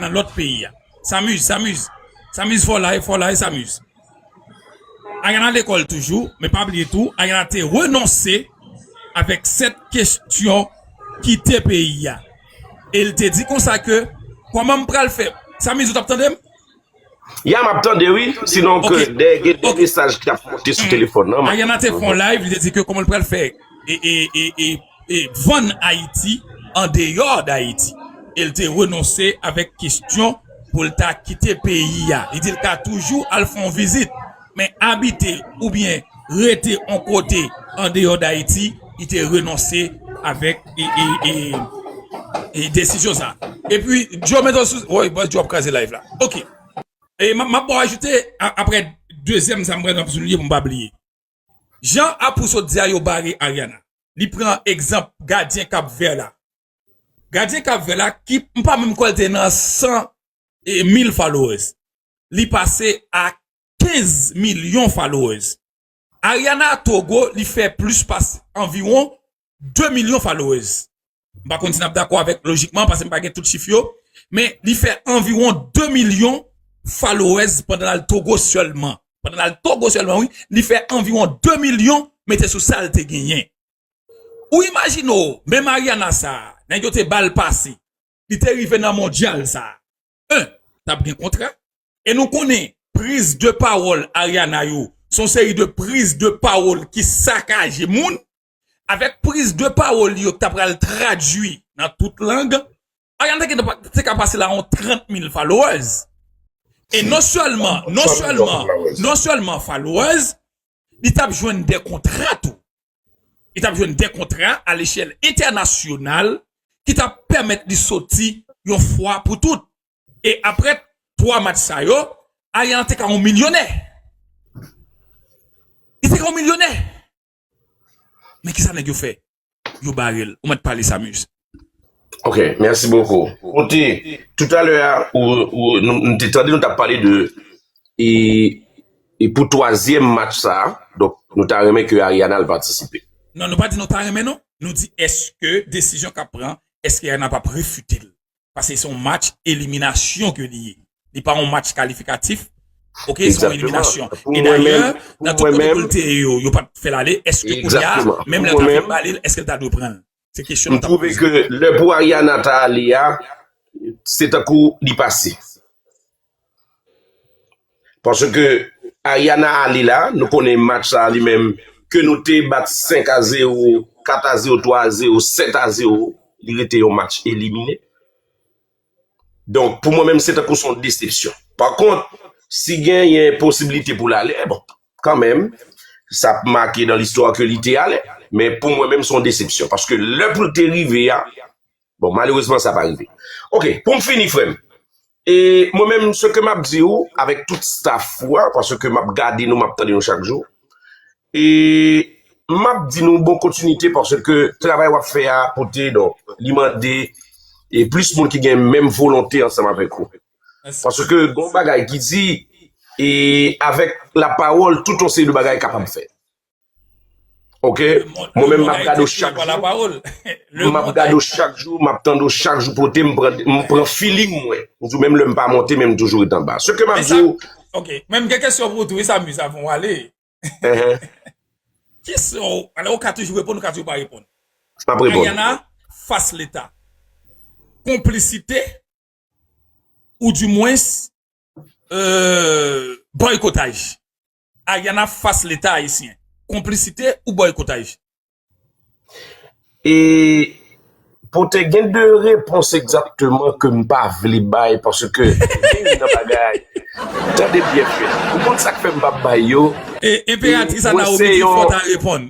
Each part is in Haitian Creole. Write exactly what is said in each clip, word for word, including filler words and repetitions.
nan lòt peyi a. Samuz, Samuz. Samuz fò la e fò la e Samuz. Ariana lekòl toujou, men pa bliye tou, Ariana te renonse avèk sèt kesyon kite peyi a. E l te di konsa ke, kòman m pral fè? Samuz, ou t ap tande m? Ya, m ap tande, wi. Sinon, ke dèyè gen de mesaj ki ap monte sou telefòn nan. Ariana te fè yon live, li te di ke kòman l pral fè e, e, e, e, e vann Ayiti andeyò d Ayiti. E l te renonse avèk kesyon pou l ta kite peyi a. Li di l ka toujou al fè yon vizit, men abite oubyen rete yon kote andeyò d Ayiti, li te renonse avèk e, e, e, e desizyon sa. Epi, Joe mete w sou, woy, bòs Joe ap kraze live la. Ok. E m ap ba w ajoute, a- apre dezyèm sa m pral ap souliye pou m pa bliye. Jan Apou sot di a yo bare Ariana. Li pran egzanp gadyen Kap Vè la. Gadyen Kap Vè la ki m pa menm kwè l te nan san mil followers. Li pase a kenz milyon followers. Ariana Togo, li fè plis pase anviwon de milyon followers. M pa konn si n ap dakò avèk lojikman, paske m pa gen tout chif yo, men li fè anviwon de milyon followers pandan l al Togo sèlman. Pandan l al Togo sèlman, wi, li fè anviwon de milyon mete sou sa l te genyen. Ou imajine w, menm Ariana sa a, nèg yo te ba l pase, li te rive nan mondyal sa a. En, t ap gen kontra. E nou konnen priz de pawòl Ariana yo, se yon seri de priz de pawòl ki sakaje moun. Avèk priz de pawòl yo ki ta pral tradui nan tout lang, Ariana te, te ka pase la yon trant mil followers. E non sèlman, non sèlman, non sèlman followers, li t ap jwenn de kontra tou. Li t ap jwenn de kontra a lechèl entènasyonal ki t ap pèmèt li soti yon fwa pou tout. E apre twa match sa yo, Ariana te ka yon milyonè. Li te ka yon milyonè. Men kisa nèg yo fè? Yo bare l. Ou mèt pale, Samuz. Ok, merci beaucoup. Kote, toutalè a, ou, ou, nou, nou te tande nou t ap pale de e, e pou twazyèm match sa a, donk nou ta renmen ke Ariana al patisipe. Non, nou pa di nou ta renmen non. Nou di èske desizyon k ap pran, èske Ariana p ap refite l? Paske se yon match eliminasyon ke li ye. Li pa yon match kalifikatif. Ok, se yon eliminasyon. E dayè, nan tout kote pou l te ye yo, yo pa t fè l ale. Èske kounye a, menm lè yo ta fin ba li l, èske l ta dwe pran l? Se kesyon nou t ap poze. M twouve ke lè pou Ariana ta ale a, se tankou li pase. Paske Ariana ale la, nou konnen match sa li menm, ke nou te bat senk a zewo, kat a zewo, twa a zewo, sèt a zewo, li rete yon match elimine. Donk, pou mwen menm, se tankou se yon desepsyon. Pa kont, si genyen posiblite pou l ale, bon, kanmenm, sa ap make nan listwa ke li te ale. Men pou mwen menm, se yon desepsyon. Paske lè pou l te rive a, bon, malerezman, sa pa rive. Ok, pou m fini, frè m. E mwen menm, se ke m ap di w, avèk tout staff ou a, paske m ap gade nou, m ap tande nou chak jou. E m ap di nou bon kontinite paske travay w ap fè a pote, donk, li mande e plis moun ki gen menm volonte ansanm avèk ou. Paske gon bagay ki di, e avèk lapawòl, tout yon seri de bagay kapab fèt. Ok? Mwen menm, m ap gade w chak jou. M ap gade w chak jou, m ap tande w chak jou pote, m pran, m pran feeling mwen. M di w, menm lè m pa monte, men m toujou ret anba. Se ke m ap di w. Ok, men m gen kesyon pou ou tou, wi, Samuz, avan w ale. Kesyon, alò, ou ka toujou reponn, ou ka toujou pa reponn. M ap reponn. Ariana, fas Leta. Konplisite, ou dimwens, euh, bòykotaj. Ariana fas Leta ayisyen. Konplisite ou bòykotaj? E pou te gen de repons egzakteman ke m pa vle bay, paske gen youn nan bagay, tande byen, frè. Ou konn sa k fè m p ap bay yo? E, enperatris Ana Robi di fò w ta reponn.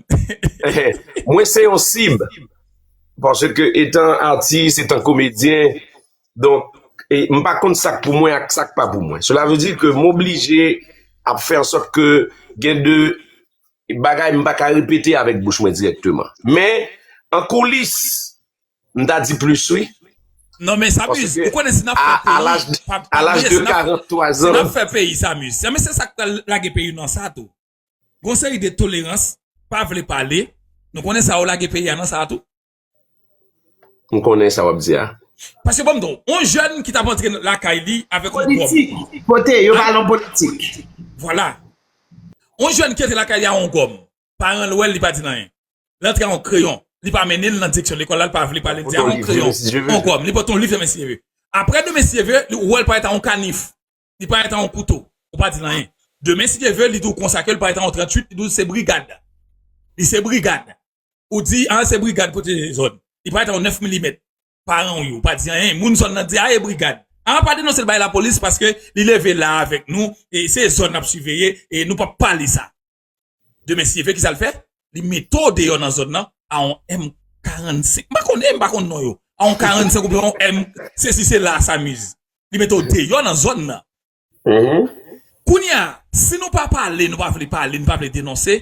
Mwen se yon sib. Paske etan atis, etan komedyen, donk, e, m pa konn sa k pou mwen ak sa k pa pou mwen. Cela veut dire que m oblije ap fè an sòt ke gen de bagay m pa ka repete avèk bouch mwen dirèkteman. Men, an koulis, m ta di plis, wi. Non, men Samuz, ou konnen si n ap fè peyi, pa, pa bliye, si n ap, si n ap fè peyi, Samuz. Samuz, se sa k pral lage peyi nan sa tou. Gon seri de tolerans, pa vle pale. Nou konnen sa yo lage peyi a nan sa tou. M konnen sa w ap di a. Paske bon, m di w, yon jèn ki t ap antre lakay li avèk yon gòm. Politik. Pote, yo pale politik. Vwala. Yon jèn ki antre lakay li a yon gòm. Paran l wè l, li pa di l anyen. L antre a yon kreyon. Li pa mennen l nan direksyon lekòl la, li pa vle pale, li di a yon kreyon, yon gòm. Li pote yon liv, demen si Dye vle. Apre demen si Dye vle, li wè l parèt a yon kanif. Li parèt a yon kouto. Ou pa di l anyen. Demen si Dye vle, li di w konsa ke l parèt a yon tranntuit, li di w se brigad. Li se brigad. Ou di, a, se brigad pwoteje zòn. Li parèt a yon nèf milimèt. Paran w yo, ou pa di anyen. Moun zòn nan di, a, e brigad. A, pa denonse l bay lapolis paske li leve la avèk nou, e se zòn n ap siveye, e nou p ap pale sa. Demen si Dye vle, kisa l fè? Li mete w deyò nan zòn nan a yon M karannsenk. M pa konnen, m pa konn non yo. A yon karannsenk oubyen yon M, sesi sela, Samiz. Li mete w deyò nan zòn nan. Kounye a, si nou pa pale, nou pa vle pale, nou pa vle denonse,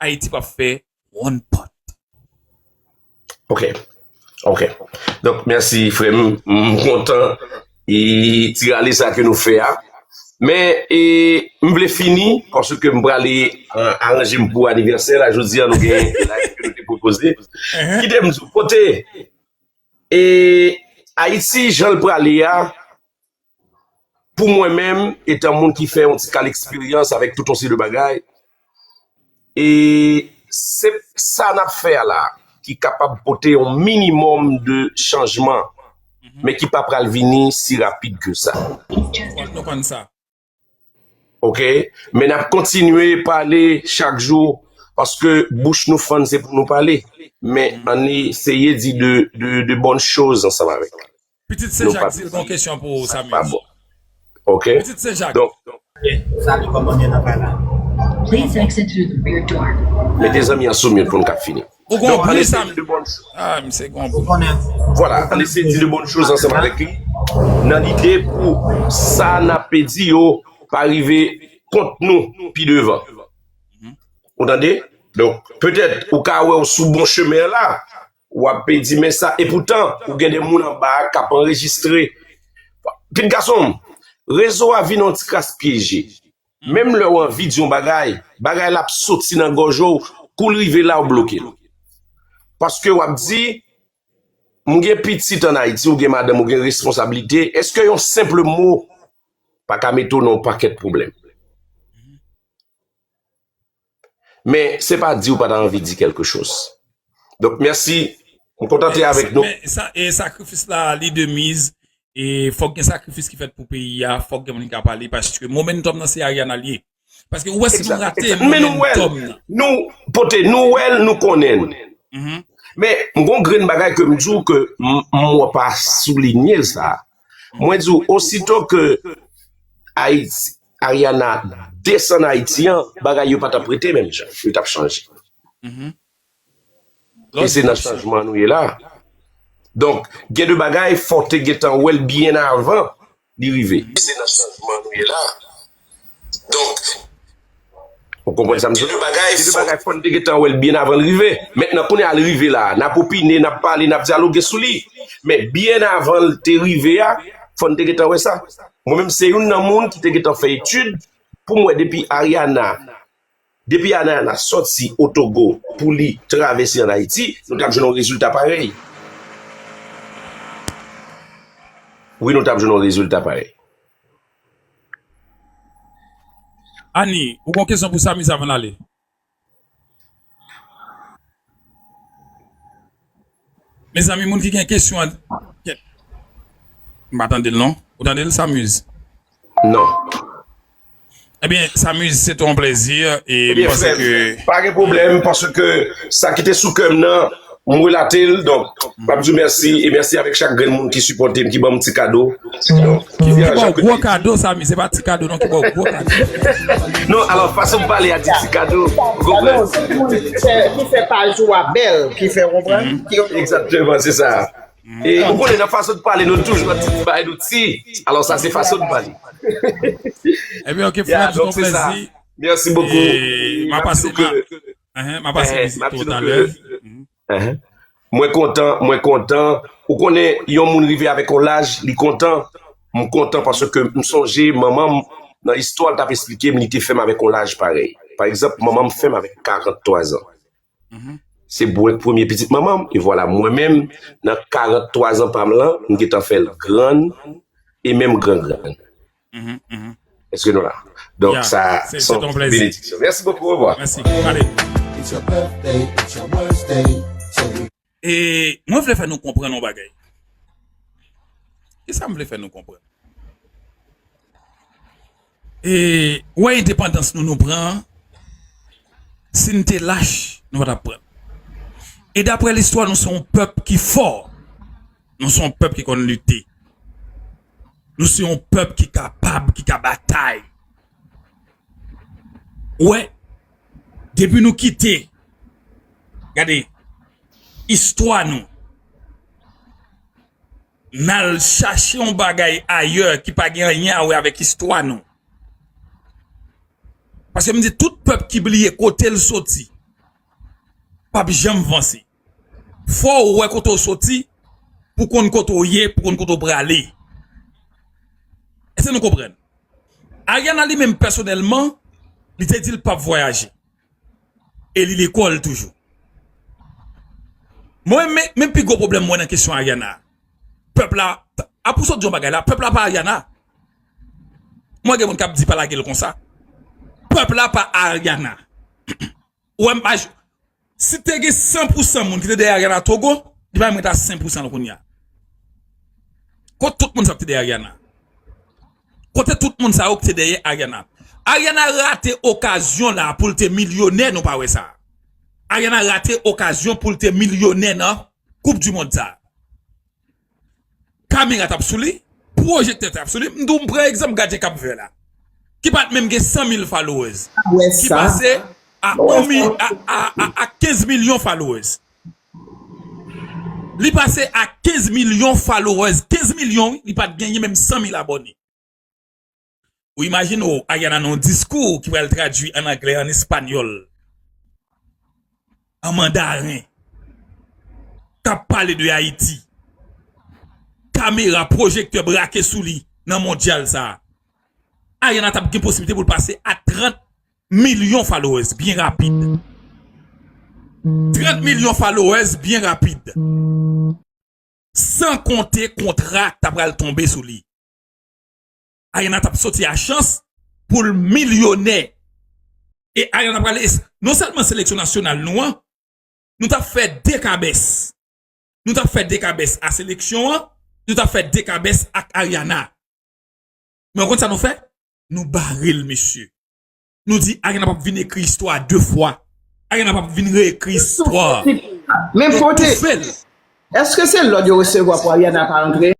Ayiti p ap fè one pot. Ok. Ok. Donk, mèsi, frè m. M kontan e ti rale sa ke nou fè a. Men, e, m vle fini, paske m prale aranje m pou anivèsè la. Jodi a, nou gen live ke nou te pwopoze. Kite m di w, pote, e, Ayiti, jan l prale a, pou mwen menm, etan moun ki fè yon ti kal eksperyans avèk tout yon seri de bagay, e se sa n ap fè a la ki kapab pote yon minimòm de chanjman, men ki pa pral vini si rapid ke sa. Nou konn sa. Ok? Men n ap kontinye pale chak jou, paske bouch nou fann se pou nou pale. Men ann eseye di de, de, de bonnes choses ansanm avèk. Pitit Senjak di l gon kesyon pou ou, Samiz. Ok? Pitit Senjak. Donk, mete zanmi an sou mute pou n ka fini. Ou gon bri, Samiz. Ah, misye gon bri. Vwala, ann eseye di de bonnes choses ansanm avèk li, nan lide pou sa n ap di yo pa rive kont nou pi devan. Ou tande? Donk, petèt, ou ka wè w sou bon chemen an la, w ap di, men sa, epoutan, ou gen de moun anba a k ap anrejistre. Pitit gason m, rezo a vin yon ti kras pyeje. Menm lè w anvi di yon bagay, bagay la ap soti nan gòj ou, kou l rive la, ou bloke l. Paske w ap di, m gen pitit ann Ayiti, ou gen madanm, ou gen responsablite, èske yon senp mo pa ka mete w nan yon pakèt pwoblèm? Men se pa di w pa ta anvi di quelque chose. Donk, mèsi. M kontan te avèk nou. Men sa, e sakrifis la, li de miz. E fòk gen sakrifis ki fèt pou peyi a. Fòk gen moun ki ka pale. Paske momentum nan se Ariana l ye. Paske ou wè si nou rate momentum nan. Nou pote, nou wè l, nou konnen l. Men m gon grenn bagay ke m di w ke m, m wè pa soulinye l sa. Mwen di w, osito ke Ayiti, Ariana desann Ayiti an, bagay yo pa t ap rete menm jan. Yo t ap chanje. E se nan chanjman nou ye la. Donk, gen de bagay, fò w te gentan wè l byen avan li rive. E se nan chanjman nou ye la. Donk, ou konprann sa m di w? Gen de bagay, fò n te gentan wè l byen avan l rive. Mentnan, kounye a l rive la, n ap opine, n ap pale, n ap dyaloge sou li. Men byen avan l te rive a, fò n te gentan wè sa. Mwen menm, se youn nan moun ki te gentan fè etid pou m wè depi Ariana, depi Ariana sòti o Togo pou li travèse ann Ayiti, nou t ap jwenn yon rezilta parèy. Wi, nou t ap jwenn yon rezilta parèy. Ani, ou gon kesyon pou Samiz avan n ale? Mezanmi, moun ki gen kesyon an, kèt. M pa tande l non. Ou tande l, Samiz? Non. Ebyen, Samiz, se te yon plèzi e m panse ke... Pa gen pwoblèm, paske sa ki te sou kè m nan, m relate l, donk, m ap di w mèsi, e mèsi avèk chak grenn moun ki sipòte m, ki ban m ti kado. Donk, ki, ki ba w gwo kado, Samiz, se pa ti kado non, ki ba w gwo kado. Non, alò, fason m pale a di ti kado, ou konprann? Ki fè paj ou a bèl, ki fè, ou konprann? Egzakteman, se sa. E ou konnen nan fason de pale, nou toujou ap di ti bagay nou ti. Alò sa se fason de pale. Ebyen, ok, frè m, se yon plèzi. Merci beaucoup. E m a pase, m a, m a pase vizite w talè. Mwen kontan, mwen kontan. Ou konnen, yon moun rive avèk yon laj, li kontan. M kontan paske m sonje manman m, nan istwa l t ap esplike m, li te fè m avèk yon laj parèy. Pa egzanp, manman m fè m avèk karant twa zan. Se premye pitit manman m, e vwala mwen menm, nan karant twa zan pa m lan, m gentan fè l grann, e menm gran grann. Èske nou la? Donk, sa se yon benediksyon. Mèsi bokou, orevwa. E mwen vle fè nou konprann yon bagay. Kisa m vle fè nou konprann? E, ou wè endepandans nou, nou pran an, si n te lach, nou pa t ap pran l. E daprè listwa, nou se yon pèp ki fò. Nou se yon pèp ki konn lite. Nou se yon pèp ki kapab, ki ka batay. Ou wè, depi nou kite, gade, istwa nou, n al chache yon bagay ayè ki pa gen anyen a wè avèk istwa nou. Paske m di tout pèp ki bliye kote l soti, p ap janm vanse. Fò w wè kote w soti, pou konn kote w ye, pou konn kote w prale. Èske nou konprann? Ariana li menm pèsonèlman, li te di l p ap vwayaje. E li lekòl toujou. Mwen, men, men pi gwo pwoblèm mwen nan kesyon Ariana. Pèp la, a pou sot di yon bagay la, pèp la pa Ariana. Mwen gen moun k ap di pa lage l konsa. Pèp la pa Ariana. Ou wè m pa, si te gen san pou san moun ki te dèyè Ariana Togo, li pa menm ret a senk pou san l kounye a. Kot tout moun sa ki te dèyè Ariana? Kote tout moun sa yo ki te dèyè Ariana? Ariana rate okazyon la pou l te milyonè, nou pa wè sa. Ariana rate okazyon pou l te milyonè nan Koup di Mond sa. Kamera t ap sou li, pwojektè t ap sou li. M di w, m pran egzanp gadyen Kap Vè la, ki pa t menm gen san mil followers, ki pase a, a, a, a kenz milyon followers. Li pase a kenz milyon followers. Kenz milyon, wi, li pa t genyen menm san mil abòne. Ou imajine w, Ariana nan yon diskou ki pral tradui an anglè, an espanyòl, an mandaren, k ap pale de Ayiti. Kamera, pwojektè brake sou li nan mondyal sa a. Ariana t ap gen posiblite pou l pase a trant milyon followers byen rapid. Trant milyon followers byen rapid. San konte kontra k ta pral tonbe sou li. Ariana t ap soti a chans pou l milyonè. E Ariana pral, non sèlman seleksyon nasyonal nou an, nou t ap fè dekabès. Nou t ap fè dekabès a seleksyon an, nou t ap fè dekabès ak Ariana. Men w konn sa nou fè? Nou bare l, mesye. Nou di Ariana p ap vin ekri istwa de fwa. Ariana p ap vin reekri istwa. Men pote, Toufe l. Èske se lòd yo resevwa pou Ariana pa antre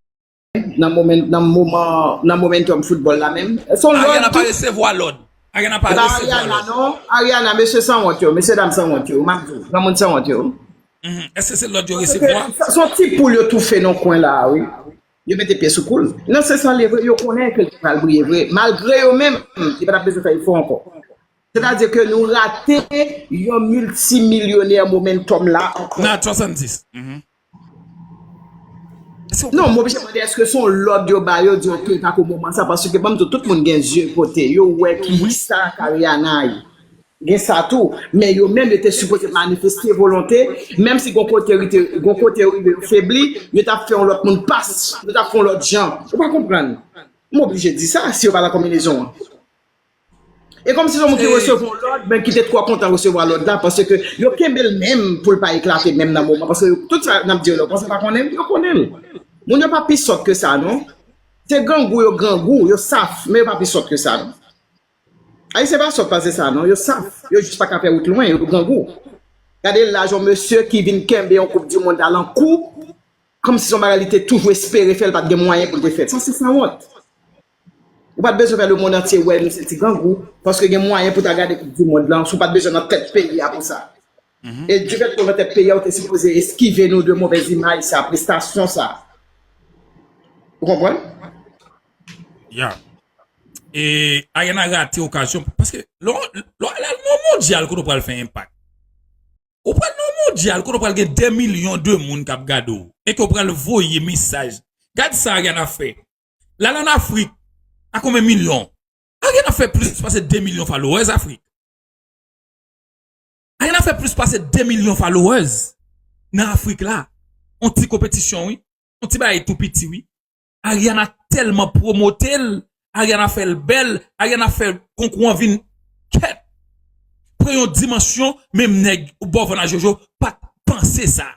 nan momen, nan moman, nan momentum football la menm? Se yon lòd Ariana pa tou. Resevwa lòd. Ariana pa Se pa resevwa Ariana lòd. Non, Ariana, mesye sanwont yo, mesye dam sanwont yo, m ap di w, granmoun sanwont yo. Mhm. Èske se lòd yo resevwa? Se yon ti poul yo toufe nan kwen la a, wi. Yo mete pye sou kou l. Nan sans sa l ye vre, yo konnen ke l te pral briye vre. Malgre yo menm, li pa t ap bezwen fè efò ankò. Sètadi ke nou rate yon miltimilyonè momentum la ankò. Nan swasanndis. Mhm. Non, m oblije mande èske se yon lòd yo ba yo, di ok, pa kou moman sa, paske ban m di w, tout moun gen zye kote, yo wè ki sa k Ariana ye. Gen sa tou, men yo menm yo te sipoze manifeste volonte, menm si gon kote yo te, gon kote yo rive yo febli, yo t ap fè yon lòt moun pas, yo t ap fè yon lòt jan. Ou pa konprann? M oblije di sa, si yo pa nan konbinezon an. E kòmsi se yon moun ki resevwa yon lòd, men ki te twò kontan resevwa lòd la, paske yo kenbe l menm pou l pa eklate menm nan moman, paske yo, tout sa n ap di yo la, ou panse yo pa konnen l? Yo konnen l. Moun yo pa pi sòt ke sa, non. Se grangou yo grangou, yo saf, men yo pa pi sòt ke sa, non. Ayisyen pa sòt pase sa, non. Yo saf, yo jis pa ka fè wout lwen, yo grangou. Gade laj yon mesye ki vin kenbe yon koup di mond la nan kou, kòmsi se yon bagay li te toujou espere fè, li pa t gen mwayen pou l te fè l. Sa se sanwont. Ou pa t bezwen fè lemonn antye wè nou se ti grangou, paske gen mwayen pou ta gade koup di mond lan, si w pa t bezwen nan tèt peyi a pou sa. E difèt ke w nan tèt peyi a, ou te sipoze eskive nou de movèz imaj sa, prestasyon sa. Ou konprann? Ya. E Ariana rate okazyon, paske lè w, lè w al nan mondyal kote w pral fè enpak. Ou pral nan mondyal kote w pral gen de milyon de moun k ap gade w, e ke w pral voye mesaj. Gad sa Ariana fè. L al ann Afrik, a konbyen milyon? Ariana fè plis pase de milyon followers Afrik. Ariana fè plis pase de milyon followers nan Afrik la. On ti konpetisyon, wi. On ti bagay tou piti, wi. Ariana tèlman pwomote l, Ariana fè l bèl, Ariana fè konkou an vin kèt. Pran yon dimansyon, menm nèg bò vann a Jojo pa t panse sa.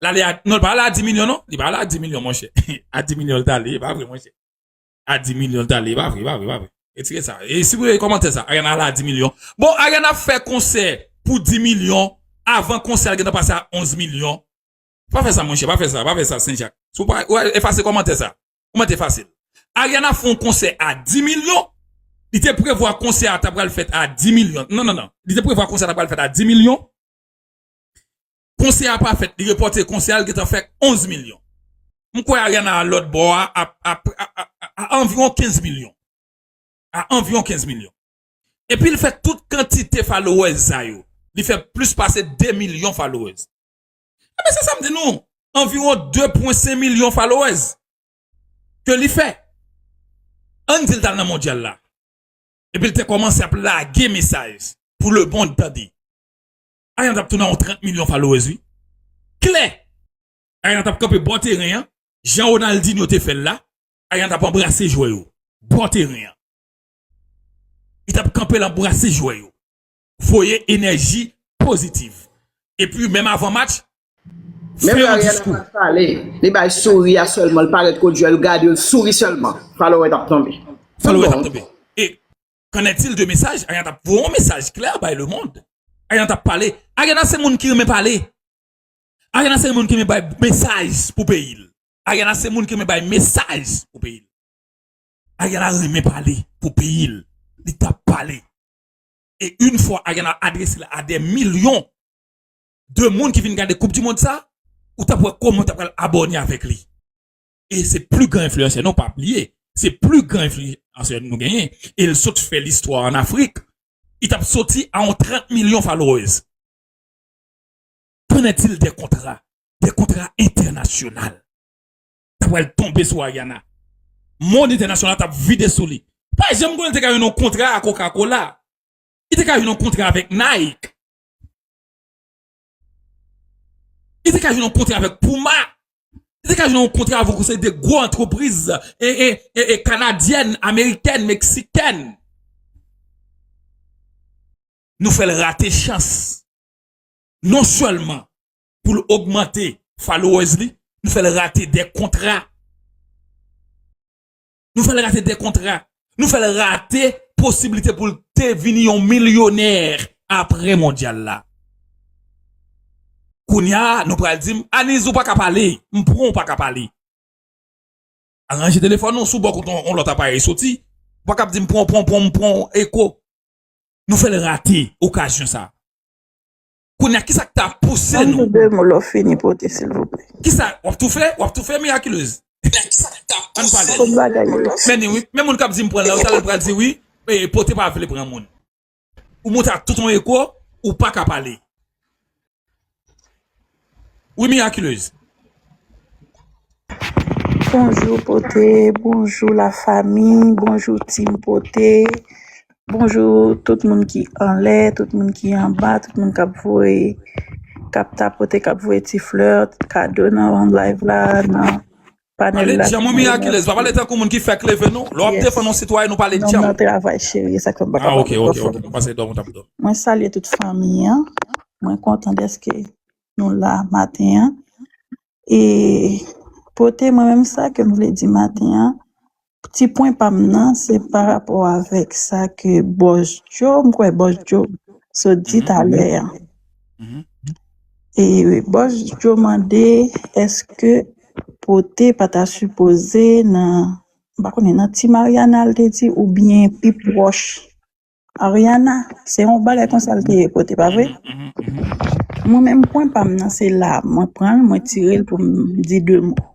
L ale a, non, li pa ale a di milyon, non. Li pa ale a di milyon, monchè. A di milyon, l t ale, e pa vre, monchè. A di milyon, l t ale, e pa vre, e pa vre, e pa vre. Retire sa. E si w voye kòmantè sa, Ariana ale a di milyon. Bon, Ariana fè konsè pou di milyon. Avan konsè a, l gentan pase a onz milyon. Pa fè sa, monchè, pa fè sa, pa fè sa, Senjak. Si w pa, w efase kòmantè sa. Kòmantè fasil. Ariana fè yon konsè a di milyon. Li te prevwa konsè a ta pral fèt a di milyon. Non, non, non. Li te prevwa konsè a ta pral fèt a di milyon. Konsè a pa fèt, li repòte konsè a, l gentan fè onz milyon. M kwè Ariana a lòt bò a, a, a, a, a, a anviwon kenz milyon. A anviwon kenz milyon. Epi l fè tout kantite followers sa yo. Li fè plis pase de milyon followers. Ebyen, se sa m di nou. Anviwon de pwen senk milyon followers ke li fè. Ann di l t al nan mondyal la. Epi l te kòmanse ap lage mesaj pou lemonn tande. Ariana t ap tounen a yon trant milyon followers, wi. Klè! Ariana t ap kanpe bò teren an, jan Ronaldinho te fè l la. Ariana t ap anbrase jwè yo bò teren an. Li t ap kanpe l anbrase jwè yo. Voye enèji pozitiv. Epi, menm avan match, fè yon diskou. Menm lè Ariana pa t pale, li bay souri a sèlman, l parèt kot jwè, l gade yo, l souri sèlman. Followers t ap tonbe. Followers t ap tonbe. E Qu'en est-il de message? Ariana t ap voye yon mesaj klè bay lemonn. Ariana t ap pale. Ariana se moun ki renmen pale. Ariana se moun ki renmen bay mesaj pou peyi l. Ariana se moun ki renmen bay mesaj pou peyi l. Ariana renmen pale pou peyi l. Li t ap pale. E yon fwa Ariana adrese l a de milyon de moun ki vin gade Koup di Mond sa, ou t ap wè kòman w t ap pral abòne avèk li. E se pli gran enfliyansè, non, pa bliye. Se pli gran enfliyansè nou genyen. E l sot fè listwa an Afrik. Li t ap soti a yon trant milyon followers. Qu'en est-il des contrats? Des contrats international. T ap pral tonbe sou Ariana. Mond entènasyonal t ap vide sou li. Pa janm konnen l te ka jwenn yon kontra a Coca-Cola. Li te ka jwenn yon kontra avèk Nike. Li te ka jwenn yon kontra avèk Puma. Li te ka jwenn yon kontra avèk yon seri de gwo antrepriz e, e, e, e kanadyèn, amerikèn, meksikèn. Nou fè l rate chans. Non sèlman pou l ogmante followers li, nou fè l rate de kontra. Nou fè l rate de kontra. Nou fè l rate posiblite pou l te vini yon milyonè apre mondyal la. Kounye a, nou pral di m, Aniz, ou pa ka pale. M pran w pa ka pale. Aranje telefòn ou, si w bò kote yon, yon lòt aparèy soti, ou pa kab di m pran, pran, pran, pran eko. Nou fè l rate okazyon sa. Kounye a, kisa k ta pouse nou? Ban m di de mo lè w fini pote, silvouplè. Kisa? W ap toufe? W ap toufe, Miraculous? Ann pale. Kot bagay yo? Men ni wi, men moun k ap di m pran la, yo talè pral di wi, e, pote pa vle pran moun. Ou monte ak tout yon eko, ou pa ka pale. Wi, Miraculous. Bonjou, Pote. Bonjou, lafanmi. Bonjou, Team Pote. Bonjou, tout moun ki anlè, tout moun ki anba, tout moun k ap voye, k ap tapote, k ap voye ti flè, kado nan live la, nan panèl la. Pale djanm, wi, Miraculous. Pa pale tankou moun ki fèk leve, non. Lè w ap defann yon sitwayen, ou pale djanm. Non, nan travay, cheri, e sa k fè m pa ka pale twò fò. Ah, ok, ok, ok. Mwen panse dòmi w t ap dòmi. Mwen salye tout fanmi an. Mwen kontan dèske nou la maten an. E Pote, mwen menm, sa ke m vle di maten an, ti pwen pa m nan, se pa rapò avèk sa ke Bòs Djo, m kwè Bòs Djo sot di talè an. E Bòs Djo mande, èske Pote pa ta sipoze nan, m pa konnen, nan Team Ariana, l te di, oubyen pi pwòch Ariana, se yon bagay konsa l te ye, Pote, pa vre? Mwen menm, pwen pa m nan, se la mwen pran l, mwen tire l pou m di de mo.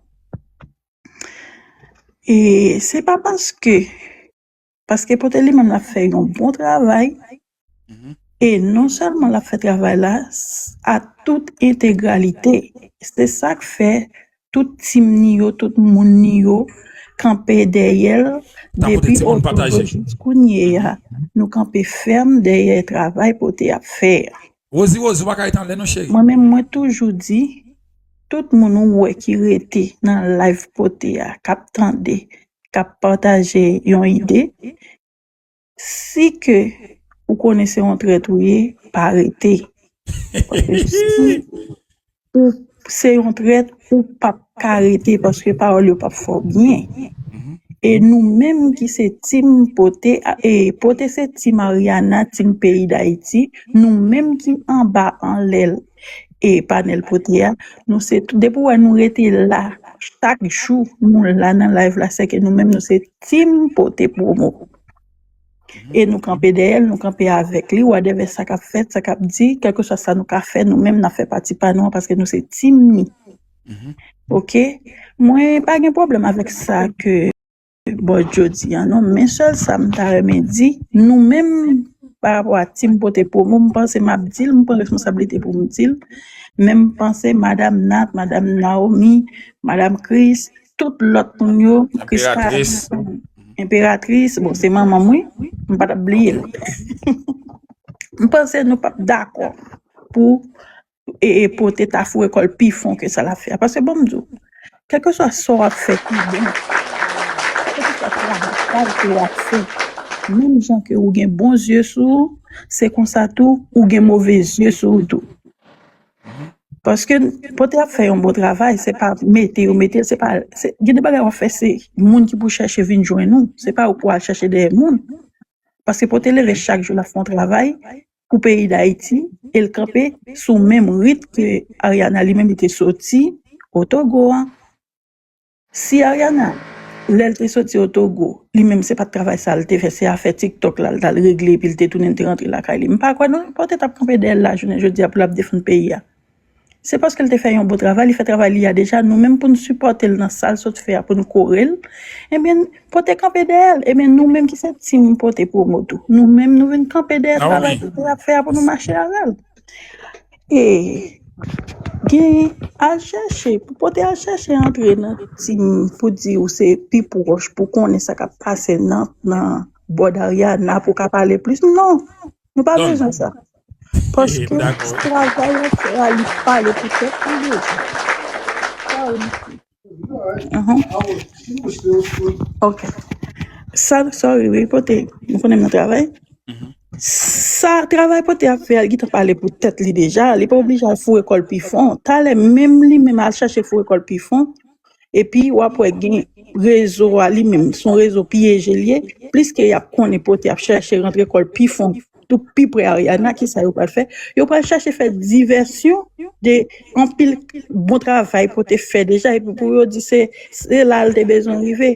E se pa paske, paske Pote li menm l ap fè yon bon travay, e non sèlman l ap fè travay la s- a tout entegralite, se sa k fè tout team ni yo, tout moun ni yo, kanpe dèyè l depi otobo jis kounye a. Nou kanpe fèm dèyè travay Pote ap fè a. Rosie, Rosie, ou pa ka ret anlè non, cheri. Mwen menm, mwen toujou di, tout moun ou wè ki rete nan live Pote a, k ap tande, k ap pataje yon ide, si ke ou konnen se yon trèt ou ye, pa rete. Paske si ou se yon trèt, ou p ap ka rete paske pawòl yo p ap fè w byen. E nou menm ki se team Pote, e Pote se team Ariana, team peyi Dayiti, nou menm ki anba anlè e panèl Pote a, nou se tout, depi w wè nou rete la, chak jou nou la nan live la, se ke nou menm nou se team Pote Promo. E nou kanpe dèyè l, nou kanpe avèk li, whatever sa k ap fèt, sa k ap di, kèlkeswa sa nou ka fè, nou menm n ap fè pati pa nou an paske nou se team ni. Oke? Mwen pa gen pwoblèm avèk sa ke Bòdjo di an non, men sèl sa m ta renmen di, nou menm pa rapò a team Pote Promo, m panse m ap di l, m pran responsablite pou m di l, men m panse Madam Nat, Madam Naomi, Madam Chris, tout lòt moun yo, Chris Enperatris, bon, se manman m wi, m pa t ap bliye l. M panse nou p ap dakò pou e, e Pote ta foure kò l pi fon ke sa l ap fè a. Paske ban m di w, kèlkeswa sa w ap fè ki bon, kèlkeswa travay ke w ap fè, menm jan ke ou gen bon zye sou ou, se konsa tou ou gen move zye sou ou tou. Paske Pote ap fè yon bon travay, se pa mete yo mete l, se pa, se, gen de bagay w ap fè, se moun ki pou chèche vin jwenn ou, se pa ou pou al chèche dèyè moun. Paske Pote leve chak jou l ap fè yon travay pou peyi Dayiti, e l kanpe sou menm rit ke Ariana li menm li te soti Otogo an. Si Ariana, lè l te soti Otogo, li menm se pa t travay sa l te fè, se afè TikTok la l t al regle epi l te tounen l te rantre lakay li. M pa kwè non Pote t ap kanpe dèyè l la jounen jodi a pou l ap defann peyi a. Se paske l te fè yon bon travay, li fè travay li a deja, nou menm pou n sipòte l nan sa l sot fè a, pou n kore l, ebyen, Pote kanpe dèyè l, ebyen, nou menm ki se team Pote Promo tou, nou menm nou vin kanpe dèyè travay Pote ap fè a pou nou mache avè l. E, gen, al chèche, pou Pote al chèche antre nan team pou di ou se pi pwòch, pou konnen sa k ap pase nan, nan bòd Ariana, pou ka pale plis, non, nou pa bezwen sa. Paske travay w ap fè a, li pale pou tèt li deja. Sa ou di? Mhm. Ok. Sa, sorry, wi, Pote, nou konnen m nan travay. Sa, travay Pote ap fè a, li gentan pale pou tèt li deja. Li pa oblije al foure kò l pi fon. Talè, menm li menm al chèche foure kò l pi fon. Epi, w ap wè gen rezo a li menm, se yon rezo pyeje l ye. Plis ke y ap konnen Pote ap chèche rantre kò l pi fon, tou pi pre Ariana, kisa yo pral fè? Yo pral chèche fè divèsyon de anpil bon travay Pote fè deja, epi pou yo di se, se la l te bezwen rive.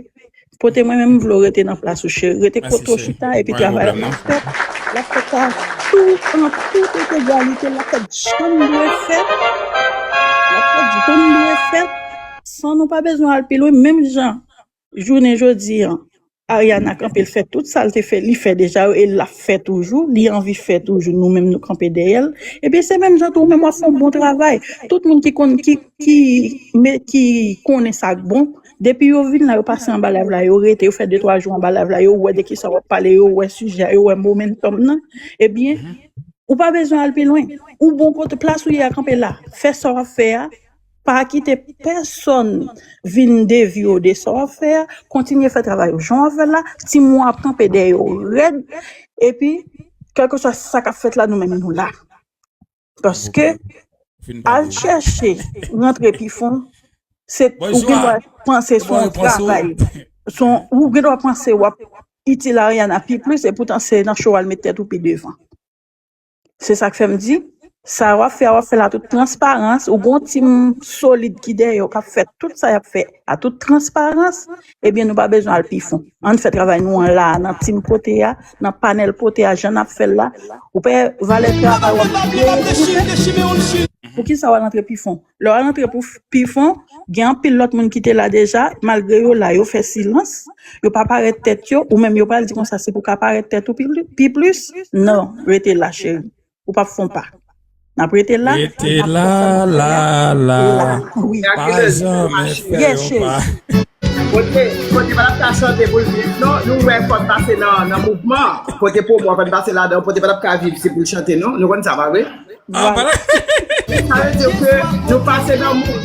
Pote, mwen menm, m vle w rete nan plas ou, cheri. Rete kote w chita, epi travay la ap fèt. L ap fèt a tout, an tout entegralite, l ap fèt jan l dwe fèt. L ap fèt jan l dwe fèt, san nou pa bezwen al pi lwen, menm jan jounen jodi an, Ariana kanpe, l fè tout sa l te fè, li fè deja yo, e l ap fè toujou, li anvi fè toujou, nou menm nou kanpe dèyè l. Ebyen, se menm jan tou, ou menm w ap fè yon bon travay. Tout moun ki konn, ki, ki, men, ki konnen sa k bon, depi yo vin la, yo pase anba live la, yo rete, yo fè de twa jou anba live la, yo wè de kisa w ap pale, yo wè sijè a, yo wè momentum nan. Ebyen, ou pa bezwen al pi lwen. Ou bon kote, plas ou ye a, kanpe la. Fè sa w ap fè a. Pa kite pèsonn vin devye w de sa w ap fè a. Kontinye fè travay ou jan w ap fè l la. Timoun ap kanpe dèyè w rèd. Epi, kèlkeswa sa k ap fèt la, nou menm nou la. Paske, al chèche rantre pi fon, se, ou gen dwa panse se yon travay. Se yon, ou gen dwa panse w ap itil Ariana pi plis, epoutan se nan cho a l met tèt ou pi devan. Se sa k fè m di, sa w ap fè a, w ap fè l a tout transparans, ou gon team solid ki dèyè w k ap fè tout sa y ap fè a tout transparans, ebyen nou pa bezwen al pi fon. Ann fè travay nou an la a, nan team Pote a, nan panèl Pote a, jan n ap fè l la. Ou pa wè valè travay w ap kreye pou fè? Poukisa w al antre pi fon? Lè w al antre pou pi fon, gen anpil lòt moun ki te la deja, malgre yo la, yo fè silans, yo pa parèt tèt yo, ou menm yo pral di konsa se pou ka parèt tèt ou pi, pi plis. Non, rete la, cheri. Ou p ap fè yon pa. N ap rete la. Rete la, la, la. Pa janmen fè yon pa. Kote, kote pa t ap ka chante pou l viv, non. Nou wè fò n pase nan, nan mouvman. Kote pwomo a fò n pase ladan, kote pa t ap ka viv, se pou l chante, non. Nou konn sa, pa vre? Ah, pa la. Sa vle di ke nou pase nan mouvman.